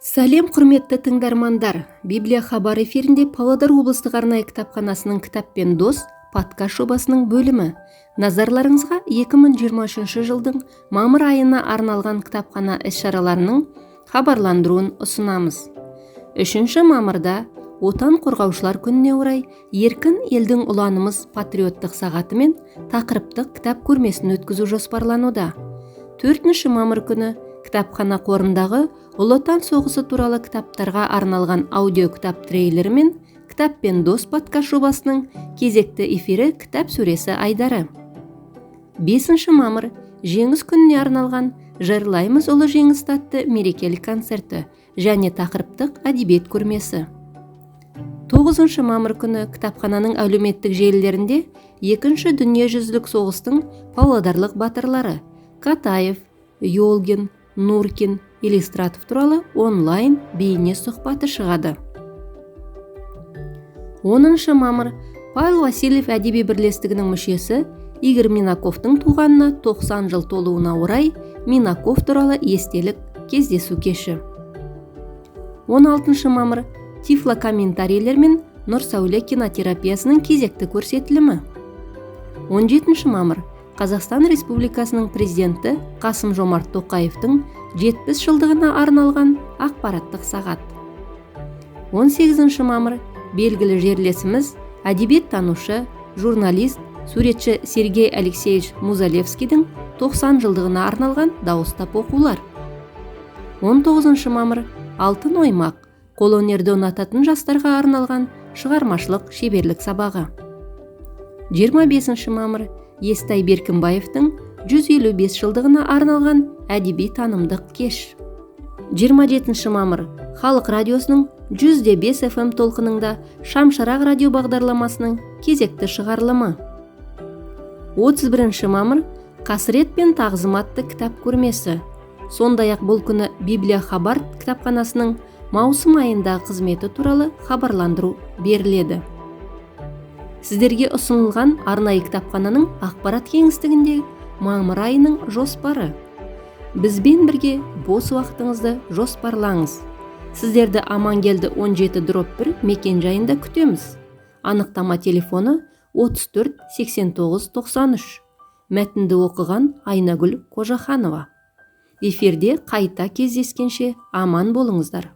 Сәлем, құрметті тыңдармандар! Библия Хабар эфирінде Павлодар облыстық арнайы кітапханасының «Кітаппен дос» подкаст жобасының бөлімі. Назарларыңызға 2023 жылдың мамыр айына арналған кітапхана іс-шараларының хабарландыруын ұсынамыз. 3 мамырда Отан қорғаушылар күніне орай «Еркін елдің ұланымыз» патриоттық сағаты мен тақырыптық кітап көрмесін өткізу жоспарлануда. 4 мамыр күні кітапхана қорындағы Ұлы Отан соғысы туралы кітаптарға арналған аудиокітап трейлері мен «Кітаппен дос» подкаст жобасының кезекті эфирі, кітап сөресі айдары. 5 мамыр Жеңіс күніне арналған «Жырлаймыз ұлы жеңісті» атты мерекелік концерті және тақырыптық әдебиет көрмесі. 9 мамыр күні кітапхананың әлеуметтік желілерінде Екінші дүниежүзілік соғыстың павлодарлық батырлары Катаев, Йолгин, Нуркин, Елистратов туралы онлайн бейне сұхбаты шығады. 10 мамыр Павел Васильев әдеби бірлестігінің мүшесі Игорь Минаковтың туғанына 90 жыл толуына орай Минаков туралы естелік кездесу кеші. 16 мамыр тифлокомментарийлер мен Нұрсәуле кинотерапиясының кезекті көрсетілімі. 17 мамыр Қазақстан Республикасының президенті Қасым Жомарт Тоқаевтың 70 жылдығына арналған ақпараттық сағат. 18 мамыр белгілі жерлесіміз, әдебиеттанушы, журналист, суретші Сергей Алексеевич Музалевскийдің 90 жылдығына арналған дауыстап оқулар. 19 мамыр «Алтын оймақ» қолөнерді ұнататын жастарға арналған шығармашылық шеберлік сабағы. 25 мамыр Естай Беркімбаевтың 155 жылдығына арналған әдеби танымдық кеш. 27 мамыр Халық радиосының 105 FM толқынында «Шамшырақ» радио бағдарламасының кезекті шығарылымы. 31 мамыр «Қасірет пен тағзым» атты кітап көрмесі. Сондай ақ бұл күні Библия Хабар кітапханасының маусым айындағы қызметі туралы хабарландыру беріледі. Сіздерге ұсынылған арнайы кітапхананың ақпарат кеңістігінде мамыр айының жоспары. Бізбен бірге бос уақытыңызды жоспарлаңыз. Сіздерді Амангелді 17/1 мекен жайында күтеміз. Анықтама телефоны 34 89 93. Мәтінді оқыған Айнагүл Қожаханова. Эфирде қайта кездескенше аман болыңыздар.